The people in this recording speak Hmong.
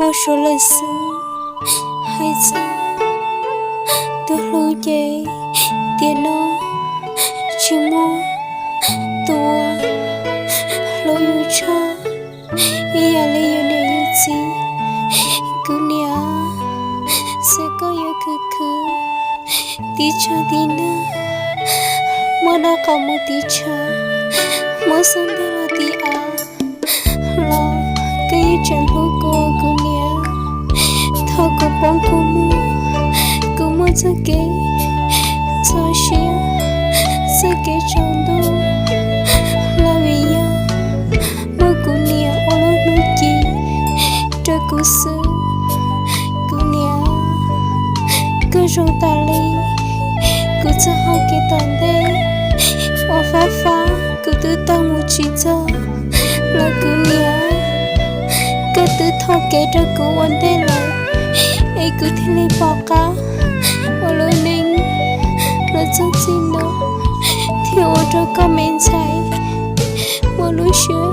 Muaj suav leej xwb hais tias tus hlub ces tiam no tsis muaj tus hlub yus tshaj ib yam li yus niam yus txiv. Kuv niam, txawm koj yuav khwv khwv tiv tshav tiv nag, muab dab qau mus tiv tshav, muab xub ntiag los tiv av los koj yeej tseem hlub kuv, kuv niam. Thaum kuv poob kuv muaj, kuv muaj txoj kev txaus siab, txoj kev tsaus ntuj, los vim yog muaj kuv niam ua lub hnub ci rau kuv xwb. Kuv niam, koj zoo tas li, kuv txoj hau kev tom ntej uas fab fab kuv twb taug mus tsis txog los kuv niam, koj twb thov kev rau kuv ua ntej lawm, es kuv thiaj li pom qab ua lub neej los txog txij no, thiaj ua rau koj me ntxhais muaj lub siab